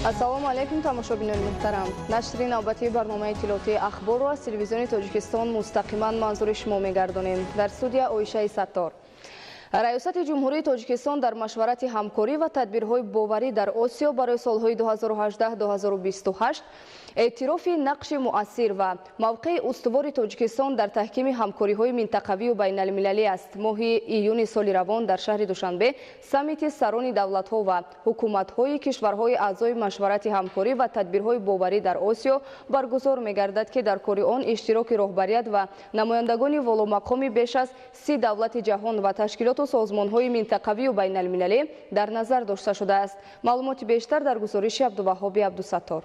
Ассалому алайкум, тамошобинони муҳтарам. Нашри навбатии барномаи иттилоотии Ахборро аз Телевизиони Тоҷикистон мустақиман манзури шумо мегардонем. Дар студия Оишаи Саттор. Раёсати Ҷумҳурии Тоҷикистон дар Машварати ҳамкорӣ ва тадбирҳои боварӣ дар Осиё барои солҳои 2018-2028 эътирофи нақши муассир ва мавқеи устувори Тоҷикистон дар таҳкими ҳамкориҳои минтақавию байналмилалӣ аст. Моҳи июни соли равон дар шаҳри Душанбе саммити сарони давлатҳо ва ҳукуматҳои кишварҳои аъзои Машварати ҳамкорӣ ва тадбирҳои боварӣ дар Осиё баргузор мегардад, ки дар кори он иштироки роҳбарият ва намояндагони воломақоми беш аз 30 давлати ҷаҳон ва ташкилоту созмонҳои минтақавию байналмилалӣ дар назар дошта шудааст. Маълумоти бештар дар гузориши Абдуваҳоби Абдусаттор.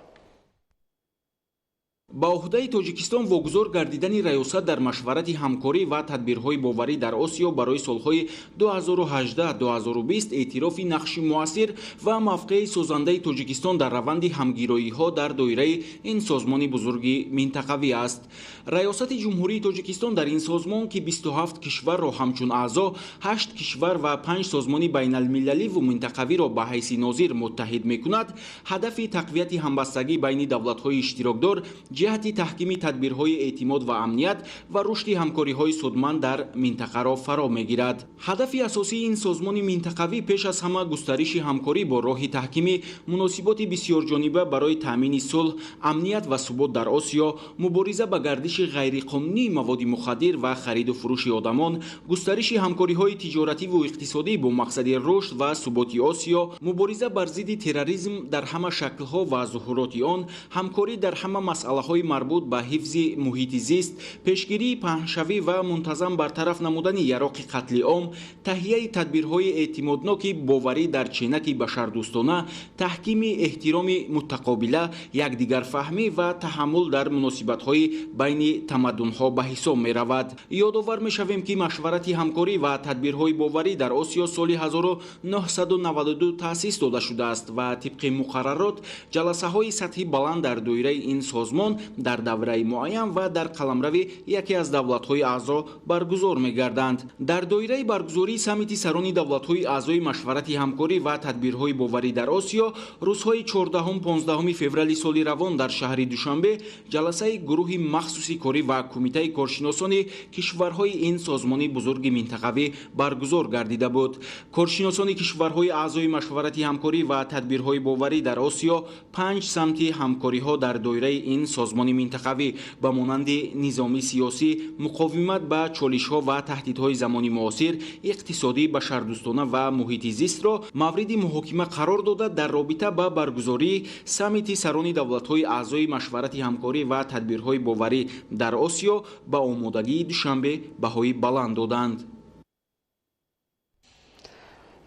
Ба ӯҳдаи Тоҷикистон вогузор гардидани раёсат дар Машварати ҳамкорӣ ва тадбирҳои боварӣ дар Осиё барои солҳои 2018-2020 эътирофи нақши муассир ва мавқеи созандаи Тоҷикистон дар раванди ҳамгироиҳо дар доираи ин созмони бузурги минтақавӣ аст. Раёсати Ҷумҳурии Тоҷикистон дар ин созмон, ки 27 кишварро ҳамчун аъзо, 8 кишвар ва 5 созмони байналмилаливу минтақавиро ба ҳайси нозир муттаҳид мекунад, ҳадафи тақвияти ҳамбастагӣ байни давлатҳои иштирокдор ҷиҳати таҳкими тадбирҳои эътимод ва амният ва рушди ҳамкориҳои судманд дар минтақаро фаро мегирад. Ҳадафи асосии ин созмони минтақавӣ пеш аз ҳама густариши ҳамкорӣ бо роҳи таҳкими муносиботи бисёрҷониба барои таъмини сулҳ, амният ва субот дар Осиё, мубориза ба гардиши ғайриқонунии маводи мухаддир ва хариду фурӯши одамон, густариши ҳамкориҳои тиҷоративу иқтисодӣ бо мақсади рушд ва суботи Осиё, мубориза бар зидди терроризм дар ҳама шаклҳо ва зуҳуроти он, ҳамкорӣ дар ҳама масъалаҳои марбут ба ҳифзи муҳити зист, пешгирии паҳншавӣ ва мунтазам бартараф намудани яроқи қатли ом, таҳияи тадбирҳои эътимодноки боварӣ дар ченаки башардӯстона, таҳкими эҳтироми мутақобила, якдигарфаҳмӣ ва таҳаммул дар муносибатҳои байни тамаддунҳо ба ҳисоб меравад. Ёдовар мешавем, ки Машварати ҳамкорӣ ва тадбирҳои боварӣ дар Осиё соли 1992 таъсис дода шудааст ва тибқи муқаррарот ҷаласаҳои сатҳи баланд дар доираи ин созмон дар давраи муайян ва дар қаламрави яке аз давлатҳои аъзо баргузор мегарданд. Дар доираи баргузории саммити сарони давлатҳои аъзои Машварати ҳамкорӣ ва тадбирҳои боварӣ дар Осиё рӯзҳои 14-15 феврали соли равон дар шаҳри Душанбе ҷаласаи гурӯҳи махсуси корӣ ва кумитаи коршиносони кишварҳои ин созмони бузурги минтақавӣ баргузор гардида буд. Коршиносони кишварҳои аъзои Машварати ҳамкорӣ ва тадбирҳои боварӣ дар Осиё 5 самти ҳамкориҳо дар доираи ин созмони минтақавӣ ба монанди низоми сиёсӣ, муқовимат ба чолишҳо ва таҳдидҳои замони муосир, иқтисодӣ, башардӯстона ва муҳити зистро мавриди муҳокима қарор дода, дар робита ба баргузории саммити сарони давлатҳои аъзои Машварати ҳамкорӣ ва тадбирҳои боварӣ дар Осиё ба омодагии Душанбе баҳои баланд доданд.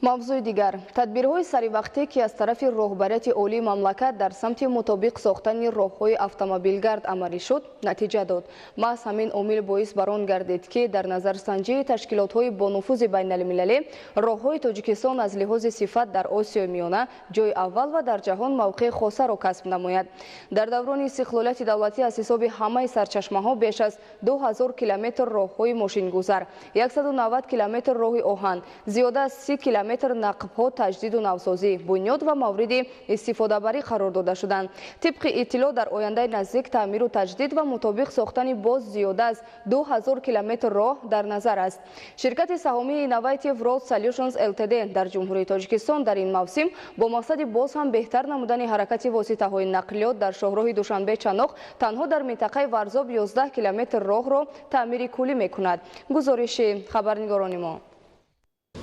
Мавзӯи дигар. Тадбирҳои саривақтӣ, ки аз тарафи роҳбарияти олии мамлакат дар самти мутобиқ сохтани роҳҳои автомобилгард амалӣ шуд, натиҷа дод. Маҳз ҳамин омил боис бар он гардид, ки дар назарсанҷии ташкилотҳои бонуфузи байналмилалӣ роҳҳои Тоҷикистон аз лиҳози сифат дар Осиёи Миёна ҷойи аввал ва дар ҷаҳон мавқеи хосаро касб намояд. Дар даврони истиқлолияти давлатӣ аз ҳисоби ҳамаи сарчашмаҳо беш аз 2000 километр роҳҳои мошингузар, 190 километр роҳи оҳан, зиёда аз 30 километр нақбҳо таҷдиду навсозӣ, бунёд ва мавриди истифодабарӣ қарор дода шуданд. Тибқи иттилоъ, дар ояндаи наздик таъмиру таҷдид ва мутобиқ сохтани боз зиёда аз 2000 километр роҳ дар назар аст. Ширкати саҳомии Innovative Road Solutions Ltd дар Ҷумҳурии Тоҷикистон дар ин мавсим бо мақсади боз ҳам беҳтар намудани ҳаракати воситаҳои нақлиёт дар шоҳроҳи Душанбе-Чаноқ танҳо дар минтақаи Варзоб 11 километр роҳро таъмири куллӣ мекунад. Гузориши хабарнигорони мо.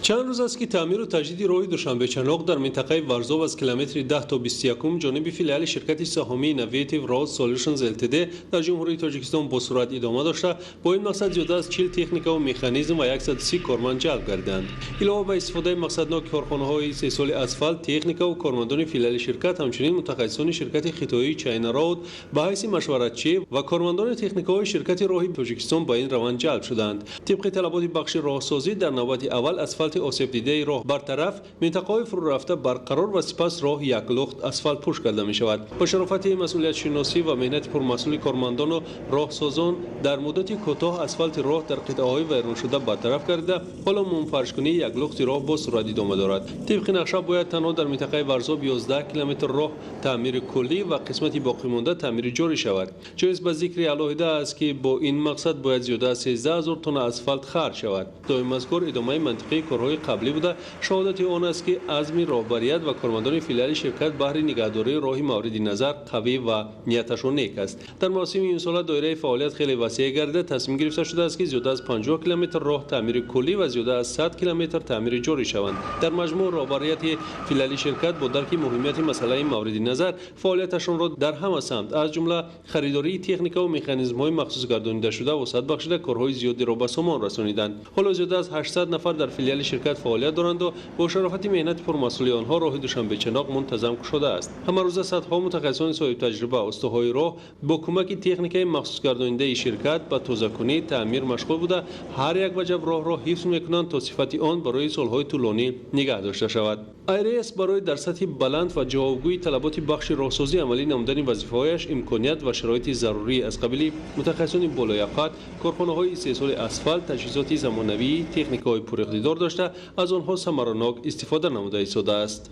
Чанд рӯз аст, ки таъмиру таҷдиди роҳи Душанбе-Чаноқ дар минтақаи Варзоб аз километри 10 то 21 ҷониби филиали ширкати саҳомии Innovative Road Solutions Ltd дар Ҷумҳурии Тоҷикистон бо суръат идома дошта, бо ин мақсад зиёда аз 40 техникаву механизм ва 130 корманд ҷалб гардиданд. Илова ба истифодаи мақсадноки корхонаҳои истеҳсоли асфалт, техникаву кормандони филиали ширкат, ҳамчунин мутахассисони ширкати хитоии China Road ба ҳайси машваратчӣ ва кормандони техникаҳои ширкати роҳи Тоҷикистон ба ин раванд ҷалб шуданд. Тибқи талаботи бахши роҳсозӣ, дар навбати аввал асфалти осебдидаи роҳ бартараф, минтақаҳои фурӯрафта барқарор ва сипас роҳ яклухт асфалтпӯш карда мешавад. Бо шарофати масъулиятшиносӣ ва меҳнати пурмасъули кормандону роҳсозон дар муддати кӯтоҳ асфалти роҳ дар қитъаҳои вайроншуда бартараф карда, ҳоло мумфаршкунии яклухти роҳ бо суръат идома дорад. Тибқи нақша бояд танҳо дар минтақаи Варзоб 11 километр роҳ таъмири куллӣ ва қисмати боқимонда таъмири ҷорӣ шавад. Ҷоиз ба зикри алоҳида аст, ки бо ин мақсад бояд зиёда аз 13 000 тонна асфалт харҷ шавад. Доим мазкур идомаи мантиқии корҳои қаблӣ буда, шаҳодати он аст, ки азми роҳбарият ва кормандони филиали ширкат баҳри нигаҳдории роҳи мавриди назар қавӣ ва нияташон нек аст. Дар мавсими имсола доираи фаъолият хеле васеъ гардида, тасмим гирифта шудааст, ки зиёда аз 50 километр роҳ таъмири куллӣ ва зиёда аз 100 километр таъмири ҷорӣ шаванд. Дар маҷмӯъ роҳбарияти филиали ширкат бо дарки муҳимияти масъалаи мавриди назар фаъолияташонро дар ҳама самт, аз ҷумла харидории техника ва механизмҳои махсус гардонидашуда вусъат бахшида, корҳои зиёдеро ба сомон расониданд. Ҳоло зиёда аз 800 нафар дар филиали ширкат фаъолият доранду бо шарофати меҳнати пурмасъули онҳо роҳи Душанбе-Чаноқ мунтазам кушодааст. Ҳамарӯза садҳо мутахассисони соҳибтаҷриба, устаҳои роҳ бо кӯмаки техникаи махсусгардонидаи ширкат ба тозакунӣ, таъмир машғул буда, ҳар як ваҷаб роҳро ҳифз мекунанд, то сифати он барои солҳои тӯлонӣ нигаҳ дошта шавад. АйРС барои дар сатҳи баланд ва ҷавобгӯи талаботи бахши роҳсозӣ амалӣ намудани вазифаҳояш имконият ва шароити зарурӣ аз қабили мутахассисони болояқат, корхонаҳои истеҳсоли асфалт, таҷҳизоти замонавии, техникаҳои пуриқтидор дошта, аз онҳо самаранок истифода намуда истодааст.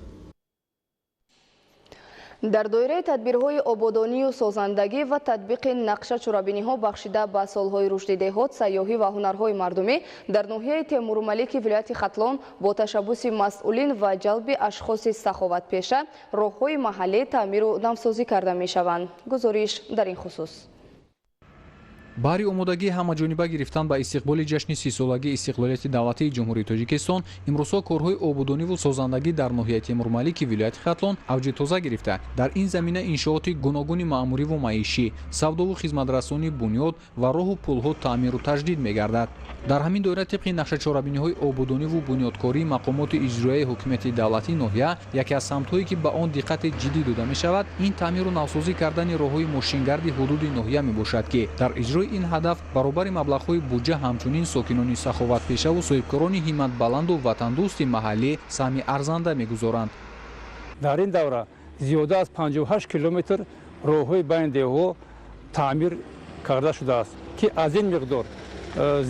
Дар доираи тадбирҳои ободонию созандагӣ ва татбиқи нақша чорабиниҳо бахшида ба солҳои рушди деҳот, сайёҳӣ ва ҳунарҳои мардумӣ дар ноҳияи Темурмалики вилояти Хатлон бо ташаббуси масъулин ва ҷалби ашхоси саховатпеша роҳҳои маҳаллӣ таъмиру навсозӣ карда мешаванд. Гузориш дар ин хусус. Баҳри омодагии ҳамаҷониба гирифтан ба истиқболи ҷашни 30-солагии истиқлолияти давлатии Ҷумҳурии Тоҷикистон имрӯзҳо корҳои ободониву созандагӣ дар ноҳияи Темурмалики вилояти Хатлон авҷи тоза гирифта, дар ин замина иншооти гуногуни маъмуриву маишӣ, савдову хизматрасонии бунёд ва роҳу пулҳо таъмиру таҷдид мегардад. Дар ҳамин доира тибқи нақшачорабиниҳои ободониву бунёдкории мақомоти иҷроияи ҳукумати давлатии ноҳия яке аз самтҳое, ки ба он диққати ҷиддӣ дода мешавад, ин таъмиру навсозӣ кардани роҳҳои мошингарди ҳудуди ноҳия мебошад, ки дар иҷрои ин ҳадаф баробари маблағҳои буҷа ҳамчунин сокинони саховатпешаву соҳибкорони ҳимматбаланду ватандӯсти маҳаллӣ саҳми арзанда мегузоранд. Дар ин давра зиёда аз 58 километр роҳҳои байни деҳҳо таъмир карда шудааст, ки аз ин миқдор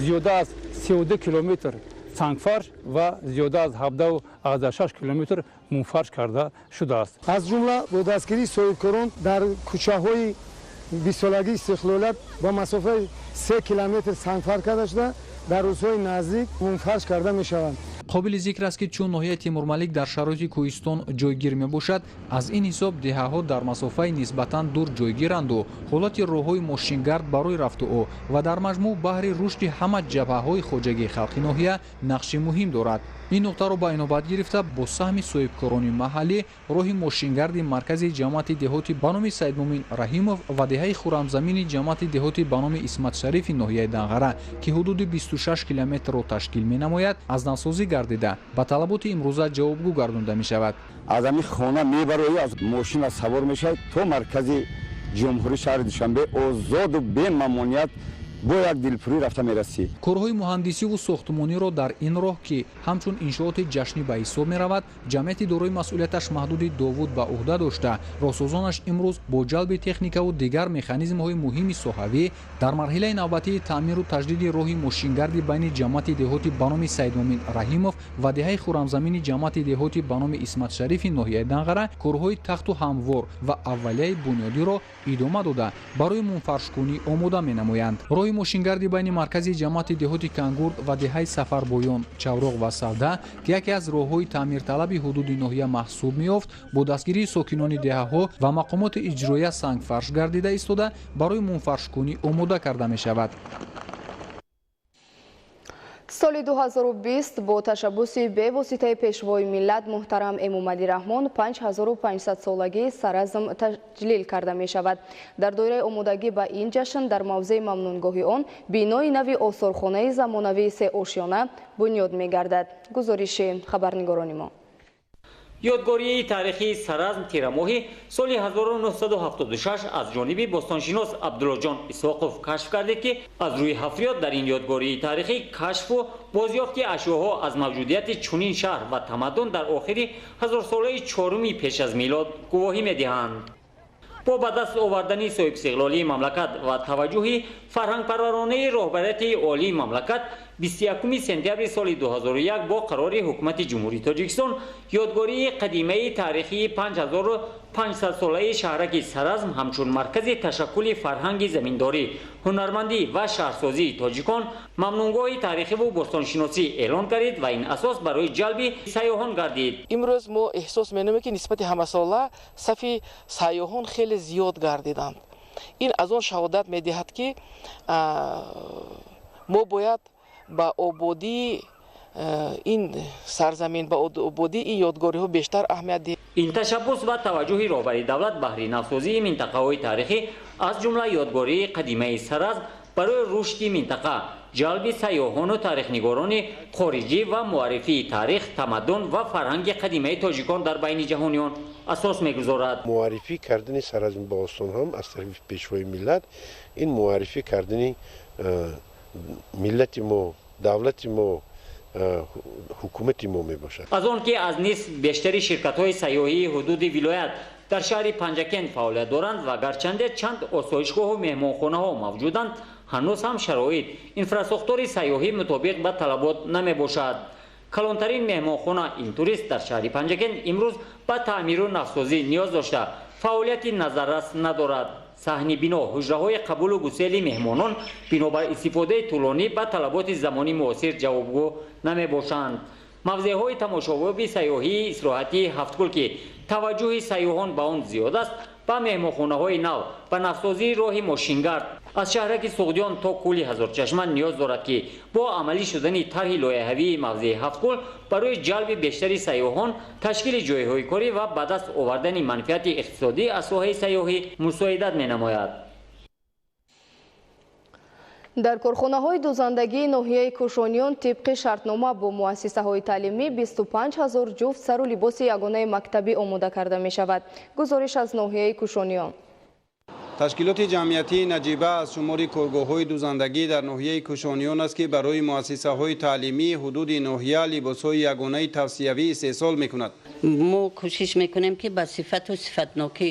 зиёда аз 32 километр сангфарш ва зиёда аз 17,6 километр мумфарш карда шудааст. Аз ҷумла бо дастгирии соҳибкорон дар кӯчаҳои 20-солагии истиқлолият ба масофаи 3 километр сангфарш карда шуда, дар рӯзҳои наздик мумфарш карда мешаванд. Қобили зикр аст, ки чун ноҳияи Темурмалик дар шароити кӯҳистон ҷойгир мебошад, аз ин ҳисоб деҳаҳо дар масофаи нисбатан дур ҷойгиранду ҳолати роҳҳои мошингард барои рафтуо ва дар маҷмӯъ баҳри рушди ҳама ҷабҳаҳои хоҷагии халқи ноҳия нақши муҳим дорад. Ин нуқтаро ба инобат гирифта, бо саҳми соҳибкорони маҳаллӣ роҳи мошингарди маркази ҷамоати деҳоти ба номи Саидмумин Раҳимов ва деҳаи Хурамзамини ҷамоати деҳоти ба номи Исматшарифи ноҳияи Данғара, ки ҳудуди 26 километрро ташкил менамояд, аз навсозӣ гардида, ба талаботи имрӯза ҷавобгӯ гардонда мешавад. Аз ҳамин хона мебароӣ, аз мошина савор мешавӣ то маркази ҷумҳурӣ шаҳри Душанбе озоду бемамоният бо як дилпурӣ рафта мерасӣ. Корҳои муҳандисиву сохтмониро дар ин роҳ, ки ҳамчун иншооти ҷашнӣ ба ҳисоб меравад, ҷамъияти дорои масъулияташ маҳдуди Довуд ба ӯҳда дошта, роҳсозонаш имрӯз бо ҷалби техникаву дигар механизмҳои муҳими соҳавӣ дар марҳилаи навбатии таъмиру таҷдиди роҳи мошингарди байни ҷамоати деҳоти ба номи Саидмумин Раҳимов ва деҳаи Хурамзамини ҷамоати деҳоти ба номи Исматшарифи ноҳияи Данғара корҳои тахту ҳамвор ва аввалияи бунёдиро идома дода, барои мунфаршкунӣ омода менамоянд. Роҳи мошингарди байни маркази ҷамоати деҳоти Кангурд ва деҳаи Сафарбоён, Чавроқ ва Савда, ки яке аз роҳҳои таъмирталаби ҳудуди ноҳия маҳсуб меёфт, бо дастгирии сокинони деҳаҳо ва мақомоти иҷроия сангфарш гардида истода, барои мунфаршкунӣ омода карда мешавад. Соли 2020 бо ташаббуси бевоситаи пешвои миллат муҳтарам Эмомалӣ Раҳмон 5500-солагии Саразм таҷлил карда мешавад. Дар доираи омодагӣ ба ин ҷашн дар мавзеи мамнунгоҳи он бинои нави осорхонаи замонавии сеошёна бунёд мегардад. Гузориши хабарнигорони мо. Ёдгории таърихии Саразм тирамоҳи соли 1976 аз ҷониби бостоншинос Абдуллоҷон Исоқов кашф гардид, ки аз рӯи ҳафриёт дар ин ёдгории таърихӣ кашфу бозёфти ашёҳо аз мавҷудияти чунин шаҳр ва тамаддун дар охири ҳазорсолаи чоруми пеш аз милод гувоҳӣ медиҳанд. Бо ба даст овардани соҳибистиқлолии мамлакат ва таваҷҷӯҳи фарҳангпарваронаи роҳбарияти олии мамлакат 21 сентябри соли 2001 бо қарори ҳукумати Ҷумҳурии Тоҷикистон ёдгории қадимаи таърихии 5500-солаи шаҳраки Саразм ҳамчун маркази ташаккули фарҳанги заминдорӣ, ҳунармандӣ ва шаҳрсозии тоҷикон мамнунгоҳи таърихиву бостоншиносӣ эълон кардид ва ин асос барои ҷалби сайёҳон гардид. Имрӯз мо эҳсос менамоем, ки нисбати ҳамасола сафи сайёҳон хеле зиёд гардиданд. Ин аз он шаҳодат медиҳад, ки мо бояд ба ободии ин сарзамин, ба ободии ин ёдгориҳо бештар аҳамият диҳем. Ин ташаббус ва таваҷҷӯҳи роҳбари давлат баҳри навсозии минтақаҳои таърихӣ, аз ҷумла ёдгории қадимаи Саразм, барои рушди минтақа, ҷалби сайёҳону таърихнигорони хориҷӣ ва муаррифии таърих, тамаддун ва фарҳанги қадимаи тоҷикон дар байни ҷаҳониён асос мегузорад. Муаррифӣ кардани Саразми бостон ҳам аз тарафи Пешвои миллат ин муаррифӣ кардани миллати мо, давлати мо, ҳукумати мо мебошад. Аз он ки аз нисф бештари ширкатҳои сайёҳии ҳудуди вилоят дар шаҳри Панҷакент фаъолият доранд ва гарчанде чанд осоишгоҳу меҳмонхонаҳо мавҷуданд, ҳанӯз ҳам шароит, инфрасохтори сайёҳӣ мутобиқ ба талабот намебошад. Калонтарин меҳмонхона Интурист дар шаҳри Панҷакент имрӯз ба таъмиру навсозӣ ниёз дошта, фаъолияти назаррас надорад. Саҳни бино, ҳуҷраҳои қабулу гусели меҳмонон бинобар истифодаи тӯлонӣ ба талаботи замони муосир ҷавобгӯ намебошанд. Мавзеъҳои тамошобоби сайёҳии истироҳатии Ҳафткул, ки таваҷҷӯҳи сайёҳон ба он зиёд аст, ба меҳмонхонаҳои нав, ба навсозии роҳи мошингард аз шаҳраки Суғдиён то кӯли Ҳазорчашма ниёз дорад, ки бо амалӣ шудани тарҳи лоиҳавии мавзеи Ҳафткул барои ҷалби бештари сайёҳон, ташкили ҷойҳои корӣ ва ба даст овардани манфиати иқтисодӣ аз соҳаи сайёҳӣ мусоидат менамояд. Дар корхонаҳои дӯзандагии ноҳияи Кӯшониён тибқи шартнома бо муассисаҳои таълимӣ 25 ҳазор ҷуфт сару либоси ягонаи мактабӣ омода карда мешавад. Гузориш аз ноҳияи Кӯшониён. Ташкилоти ҷамъиятии Наҷиба аз шумори коргоҳҳои дӯзандагӣ дар ноҳияи Кӯшониён аст, ки барои муассисаҳои таълимии ҳудуди ноҳия либосҳои ягонаи тавсиявӣ истеҳсол мекунад. Мо кӯшиш мекунем, ки ба сифату сифатнокӣ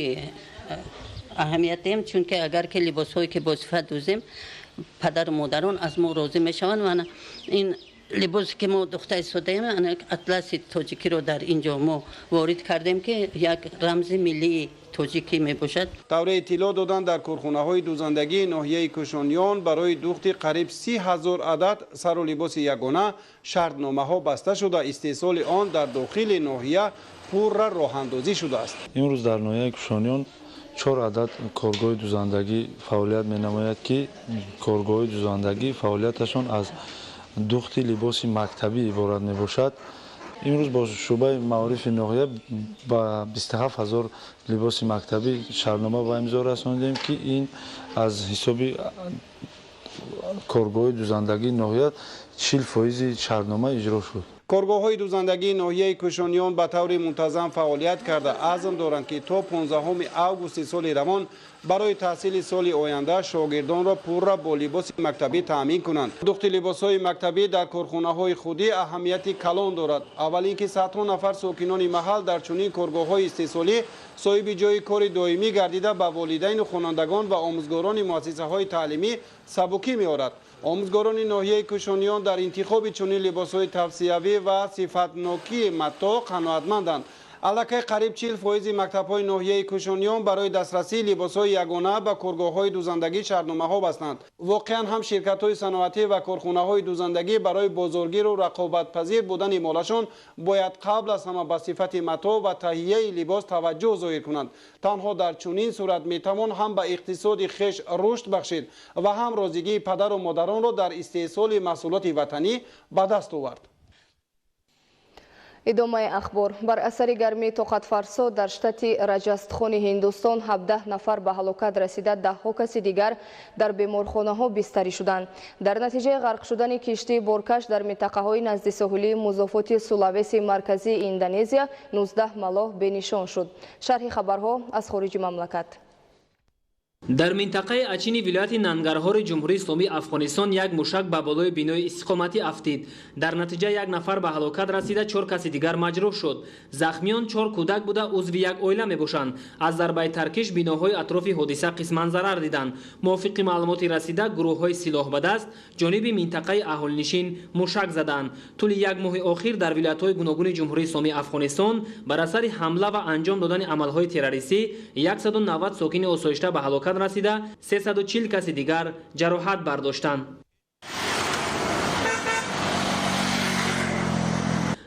аҳамият диҳем, чунки агар ки либосҳое ки бо сифат дӯзем, падару модарон аз мо розӣ мешаванд. Ва ин либосе ки мо духта истодаем, атласи тоҷикиро дар ин ҷо мо ворид кардем, ки як рамзи миллии тоҷикӣ мебошад. Тавре иттилоъ доданд, дар корхонаҳои дӯзандагии ноҳияи Кӯшониён барои духти қариб 30 ҳазор адад сару либоси ягона шартномаҳо баста шуда, истеҳсоли он дар дохили ноҳия пурра роҳандозӣ шудааст. Имрӯз дар ноҳияи Кӯшониён 4 адад коргоҳи дӯзандагӣ фаъолият менамояд, ки коргоҳи дӯзандагӣ фаъолияташон аз духти либоси мактабӣ иборат мебошад. Имрӯз бо шӯъбаи маорифи ноҳия ба 27 ҳазор либоси мактабӣ шартнома ба имзо расонидем, ки ин аз ҳисоби коргоҳи дӯзандагии ноҳия 40% шартнома иҷро шуд. Коргоҳҳои дӯзандагии ноҳияи Кӯшониён ба таври мунтазам фаъолият карда, азм доранд, ки то 15 августи соли равон барои таҳсили соли оянда шогирдонро пурра бо либоси мактабӣ таъмин кунанд. Духти либосҳои мактабӣ дар корхонаҳои худӣ аҳамияти калон дорад. Аввал ин ки садҳо нафар сокинони маҳал дар чунин коргоҳҳои истеҳсолӣ соҳиби ҷойи кори доимӣ гардида, ба волидайну хонандагон ва омӯзгорони муассисаҳои таълимӣ сабукӣ меорад. Омӯзгорони ноҳияи Кӯшониён дар интихоби чунин либосҳои тавсиявӣ ва сифатнокии матоъ қаноатманданд. Аллакай қариб 40% мактабҳои ноҳияи Кӯшониён барои дастрасии либосҳои ягона ба коргоҳҳои дӯзандагӣ шартномаҳо бастанд. Воқеан ҳам ширкатҳои саноатӣ ва корхонаҳои дӯзандагӣ барои бозоргиру рақобатпазир будани молашон бояд қабл аз ҳама ба сифати матоъ ва таҳияи либос таваҷҷӯҳ зоҳир кунанд. Танҳо дар чунин сурат метавон ҳам ба иқтисоди хеш рушд бахшид ва ҳам розигии падару модаронро дар истеҳсоли маҳсулоти ватанӣ ба даст овард. Идомаи ахбор. Бар асари гармии тоқатфарсо дар штати Раҷастхони Ҳиндустон 17 нафар ба ҳалокат расида, даҳҳо каси дигар дар беморхонаҳо бистарӣ шуданд. Дар натиҷаи ғарқ шудани киштии боркаш дар минтақаҳои назди соҳилии музофоти Сулавеси марказии Индонезия 19 малоҳ бенишон шуд. Шарҳи хабарҳо аз хориҷи мамлакат. Дар минтақаи Ачини вилояти Нангарҳори Ҷумҳурии Исломии Афғонистон як мушак ба болои бинои истиқоматӣ афтид. Дар натиҷа як нафар ба ҳалокат расида, 4 каси дигар маҷрӯҳ шуд. Захмиён 4 кӯдак буда, узви як оила мебошанд. Аз зарбаи таркиш биноҳои атрофи ҳодиса қисман зарар диданд. Мувофиқи маълумоти расида, гурӯҳҳои силоҳ ба даст ҷониби минтақаи аҳолинишин мушак заданд. Тӯли як моҳи охир дар вилоятҳои гуногуни Ҷумҳурии Исломии Афғонистон бар асари ҳамла ва анҷом додани амалҳои террористӣ 190 сокини осоишта ба ҳалокат расида, 340 каси дигар ҷароҳат бардоштанд.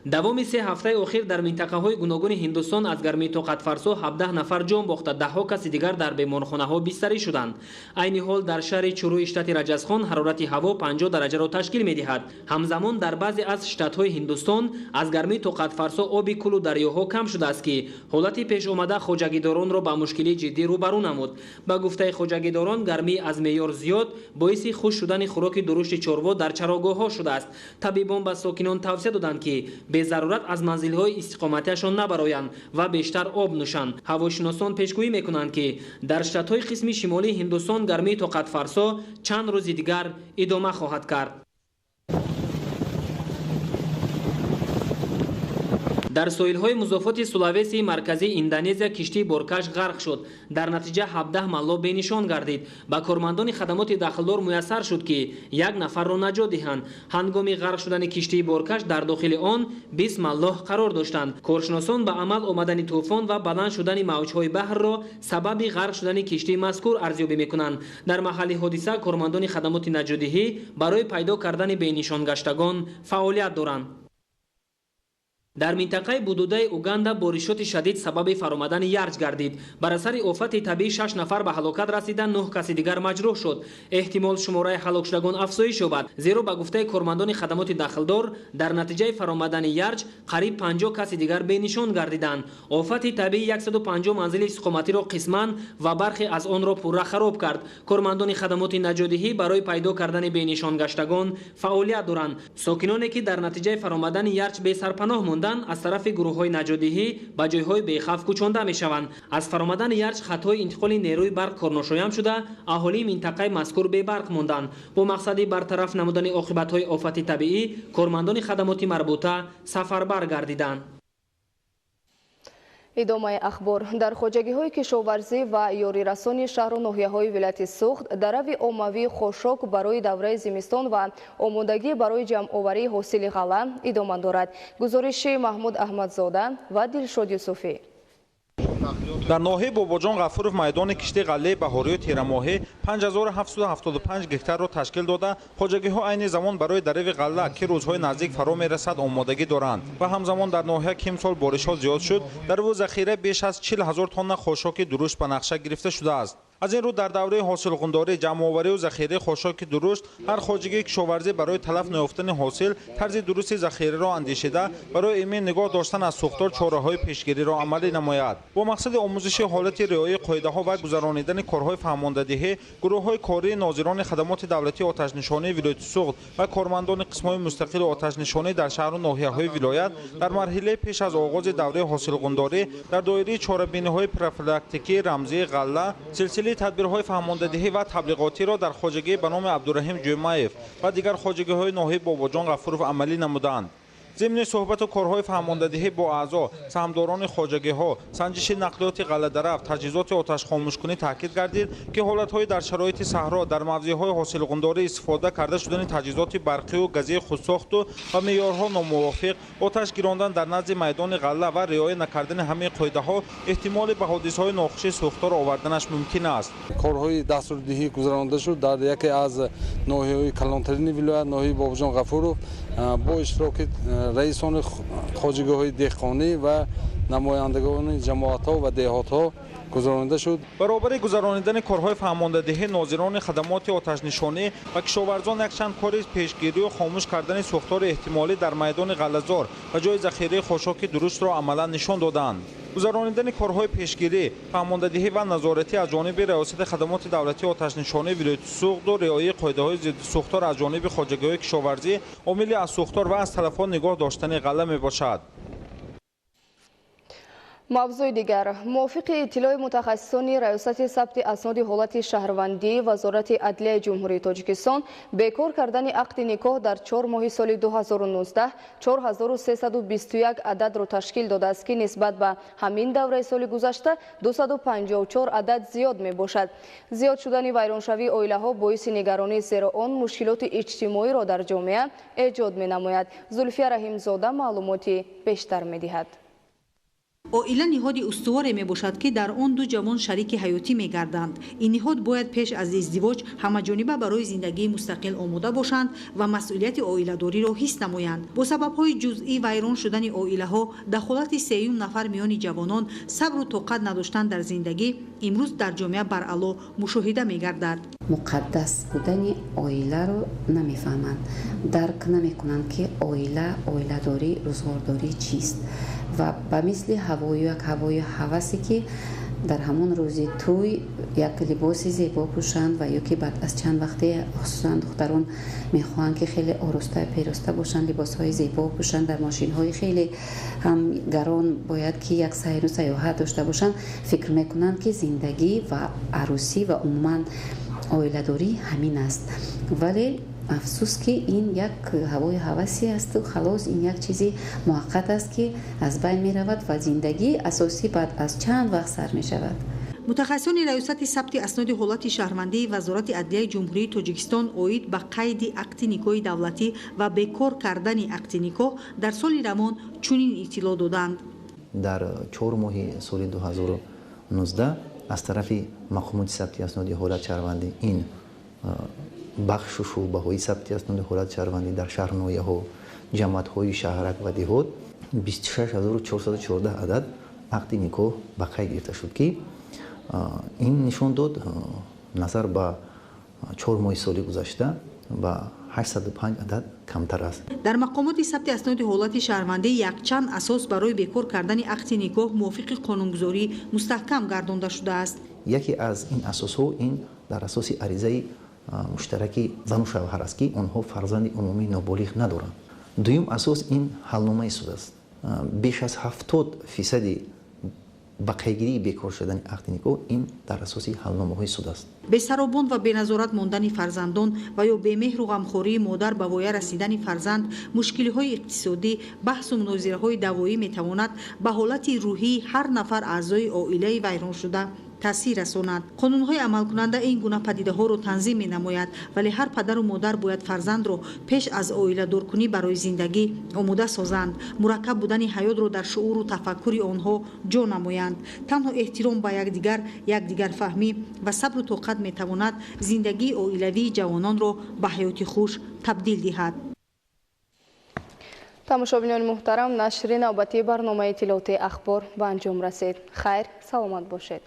Давоми 3 ҳафтаи охир дар минтақаҳои гуногуни Ҳиндустон аз гармии тоқатфарсо 17 нафар ҷон бохта, даҳҳо каси дигар дар беморхонаҳо бистарӣ шуданд. Айни ҳол дар шаҳри Чуруи штати Раҷастхон ҳарорати ҳаво 50 дараҷаро ташкил медиҳад. Ҳамзамон дар баъзе аз штатҳои Ҳиндустон аз гармии тоқатфарсо оби кӯлу дарёҳо кам шудааст, ки ҳолати пешомада хоҷагидоронро ба мушкилии ҷиддӣ рӯбарӯ намуд. Ба гуфтаи хоҷагидорон, гармии аз меъёр зиёд боиси хушк шудани хӯроки дурушти чорво дар чарогоҳҳо шудааст. Табибон ба сокинон тавсия доданд, ки безарурат аз манзилҳои истиқоматиашон набароянд ва бештар об нӯшанд. Ҳавошиносон пешгӯӣ мекунанд, ки дар штатҳои қисми шимолии Ҳиндустон гармии тоқатфарсо чанд рӯзи дигар идома хоҳад кард. Дар соҳилҳои музофоти Сулавеси марказии Индонезия киштии боркаш ғарқ шуд. Дар натиҷа 17 маллоҳ бенишон гардид. Ба кормандони хадамоти дахлдор муяссар шуд, ки як нафарро наҷот диҳанд. Ҳангоми ғарқ шудани киштии боркаш дар дохили он 20 маллоҳ қарор доштанд. Коршиносон ба амал омадани тӯфон ва баланд шудани мавҷҳои баҳрро сабаби ғарқ шудани киштии мазкур арзёбӣ мекунанд. Дар маҳалли ҳодиса кормандони хадамоти наҷотдиҳӣ барои пайдо кардани бенишонгаштагон фаъолият доранд. Дар минтақаи будудаи Уганда боришоти шадид сабаби фаромадани ярҷ гардид. Бар асари офати табиӣ 6 нафар ба ҳалокат расида, 9 каси дигар маҷрӯҳ шуд. Эҳтимол шумораи ҳалокшудагон афзоиш ёбад, зеро ба гуфтаи кормандони хадамоти дахлдор дар натиҷаи фаромадани ярҷ қариб 50 каси дигар бенишон гардиданд. Офати табиӣ 150 манзили истиқоматиро қисман ва бархе аз онро пурра хароб кард. Кормандони хадамоти наҷотдиҳӣ барои пайдо кардани бенишонгаштагон фаъолият доранд. Сокиноне ки дар натиҷаи фаромадани ярҷ бесарпаноҳ монданд, аз тарафи гурӯҳҳои наҷотдиҳӣ ба ҷойҳои бехавф кӯчонда мешаванд. Аз фаромадани ярҷ хатҳои интиқоли нерӯи барқ корношоям шуда, аҳолии минтақаи мазкур бебарқ монданд. Бо мақсади бартараф намудани оқибатҳои офати табиӣ кормандони хадамоти марбута сафарбар гардиданд. Идомаи ахбор. Дар хоҷагиҳои кишоварзӣ ва ёрирасони шаҳру ноҳияҳои вилояти Суғд дарави оммавии хошок барои давраи зимистон ва омодагӣ барои ҷамъоварии ҳосили ғалла идома дорад. Гузориши Маҳмуд Аҳмадзода ва Дилшод Юсуфӣ. Дар ноҳияи Бобоҷон Ғафуров майдони кишти ғаллаи баҳорию тирамоҳӣ 5775 гектарро ташкил дода, хоҷагиҳо айни замон барои дарави ғалла, ки рӯзҳои наздик фаро мерасад, омодагӣ доранд. Ва ҳамзамон дар ноҳия ки имсол боришҳо зиёд шуд, дараву захира беш аз 40 000 тонна хошоки дурушт ба нақша гирифта шудааст. Аз ин рӯ дар давраи ҳосилғундорӣ, ҷамъоварию захираи хошоки дурушт ҳар хоҷагии кишоварзӣ барои талаф наёфтани ҳосил тарзи дурусти захираро андешида, барои эмин нигоҳ доштан аз сӯхтор чораҳои пешгириро амалӣ намояд. Бо мақсади омӯзиши ҳолати риояи қоидаҳо ва гузаронидани корҳои фаҳмондадиҳӣ, гурӯҳҳои кории нозирони хадамоти давлатии оташнишонии вилояти Суғд ва кормандони қисмҳои мустақили оташнишонӣ дар шаҳру ноҳияҳои вилоят дар марҳилаи пеш аз оғози давраи ҳосилғундорӣ дар доираи чорабиниҳои профилактикии рамзии ғалла силсилаи тадбирҳои фаҳмондадиҳӣ ва таблиғотиро дар хоҷагии ба номи Абдураҳим Ҷумаев ва дигар хоҷагиҳои ноҳияи Бобоҷон Ғафуров амалӣ намуданд. Зимни суҳбату корҳои фаҳмондадиҳӣ бо аъзо, саҳмдорони хоҷагиҳо, санҷиши нақлиёти ғалладараф, таҷҳизоти оташхомӯшкунӣ таъкид гардид, ки ҳолатҳои дар шароити саҳро дар мавзеъҳои ҳосилғундорӣ истифода карда шудани таҷҳизоти барқию газии худсохту ва меъёрҳо номувофиқ, оташ гирондан дар назди майдони ғалла ва риоя накардани ҳамаи қоидаҳо эҳтимоли ба ҳодисаҳои нохуши сӯхтор оварданаш мумкин аст. Корҳои дастурдиҳӣ гузаронида шуд дар яке аз ноҳияҳои калонтарини вилоят, ноҳияи Бобоҷон Ғафуров, бо иштироки раисони хоҷагиҳои деҳқонӣ ва намояндагони ҷамоатҳо ва деҳотҳо Гузаронида шуд. Баробари гузаронидани корҳои фаҳмондадиҳӣ, нозирони хадамоти оташнишонӣ ва кишоварзон якчанд кори пешгирию хомӯш кардани сӯхтори эҳтимолӣ дар майдони ғаллазор ва ҷои захираи хошоки дурустро амалан нишон доданд. Гузаронидани корҳои пешгирӣ, фаҳмондадиҳӣ ва назоратӣ аз ҷониби Раёсати хадамоти давлатии оташнишонии вилояти Суғду риояи қоидаҳои зидди сӯхтор аз ҷониби хоҷагиҳои кишоварзӣ омили аз сӯхтор ва аз талафот нигоҳ доштани ғалла мебошад. Мавзӯи дигар. Мувофиқи иттилои мутахассисони Раёсати сабти асноди ҳолати шаҳрвандии Вазорати адлияи Ҷумҳурии Тоҷикистон, бекор кардани ақди никоҳ дар 4 моҳи соли 2019 4321 ададро ташкил додааст, ки нисбат ба ҳамин давраи соли гузашта 254 адад зиёд мебошад. Зиёд шудани вайроншавии оилаҳо боиси нигаронӣ, зеро он мушкилоти иҷтимоиро дар ҷомеа эҷод менамояд. Зулфия Раҳимзода маълумоти бештар медиҳад. Оила ниҳоди устуворе мебошад, ки дар он ду ҷавон шарики ҳаётӣ мегарданд. Ин ниҳод бояд пеш аз издивоҷ ҳамаҷониба барои зиндагии мустақил омода бошанд ва масъулияти оиладориро ҳис намоянд. Бо сабабҳои ҷузъӣ вайрон шудани оилаҳо, дахолати сеюм нафар миёни ҷавонон, сабру тоқат надоштан дар зиндагӣ имрӯз дар ҷомеа баръало мушоҳида мегардад. Муқаддас будани оиларо намефаҳманд, дарк намекунанд, ки оила, оиладорӣ, рӯзғордорӣ чист ва ба мисли ҳавою як ҳавою ҳавасе, ки дар ҳамон рӯзи тӯй як либоси зебо пӯшанд ва ё ки баъд аз чанд вақте, хусусан духтарон мехоҳанд, ки хеле ороста пероста бошанд, либосҳои зебо пӯшанд, дар мошинҳои хеле ҳам гарон бояд ки як сайру сайёҳат дошта бошанд, фикр мекунанд, ки зиндагӣ ва арӯсӣ ва умуман оиладорӣ ҳамин аст. Вале афсӯс, ки ин як ҳавои ҳавасе асту халос, ин як чизи муваққат аст, ки аз байн меравад ва зиндагии асосӣ баъд аз чанд вақт сар мешавад. Мутахассисони Раёсати сабти асноди ҳолати шаҳрвандии Вазорати адлияи Ҷумҳурии Тоҷикистон оид ба қайди ақди никоҳи давлатӣ ва бекор кардани ақди никоҳ дар соли равон чунин иттилоъ доданд. Дар 4 моҳи соли 2019 аз тарафи мақомоти сабти асноди ҳолати шаҳрвандӣ, ин бахшу шӯъбаҳои сабти асноди ҳолати шаҳрвандӣ дар шаҳру ноҳияҳо, ҷамоатҳои шаҳрак ва деҳот 26414 адад ақди никоҳ ба қайд гирифта шуд, ки ин нишон дод назар ба 4 моҳи соли гузашта ба 805 адад камтар аст. Дар мақомоти сабти асноди ҳолати шаҳрвандӣ якчанд асос барои бекор кардани ақди никоҳ мувофиқи қонунгузорӣ мустаҳкам гардонда шудааст. Яке аз ин асосҳо ин дар асоси аризаи муштараки зану шавҳар аст, ки онҳо фарзанди умумии ноболиғ надоранд. Дуюм асос ин ҳалномаи суд аст. Беш аз 70% ба қайдгирии бекор шудани ақди никоҳ ин дар асоси ҳалномаҳои суд аст. Бесаробон ва беназорат мондани фарзандон ва ё бемеҳру ғамхории модар ба воя расидани фарзанд, мушкилиҳои иқтисодӣ, баҳсу мунозираҳои давоӣ метавонад ба ҳолати рӯҳии ҳар нафар аъзои оилаи вайроншуда таъсир расонад. Қонунҳои амалкунанда ин гуна падидаҳоро танзим менамояд, вале ҳар падару модар бояд фарзандро пеш аз оиладоркунӣ барои зиндагӣ омода созанд, мураккаб будани ҳаётро дар шууру тафаккури онҳо ҷо намоянд. Танҳо эҳтиром ба якдигар, якдигарфаҳмӣ ва сабру тоқат метавонад зиндагии оилавии ҷавононро ба ҳаёти хуш табдил диҳад. Тамошобинони муҳтарам, нашри навбатии барномаи иттилоотии Ахбор ба анҷом расид. Хайр, саломат бошед.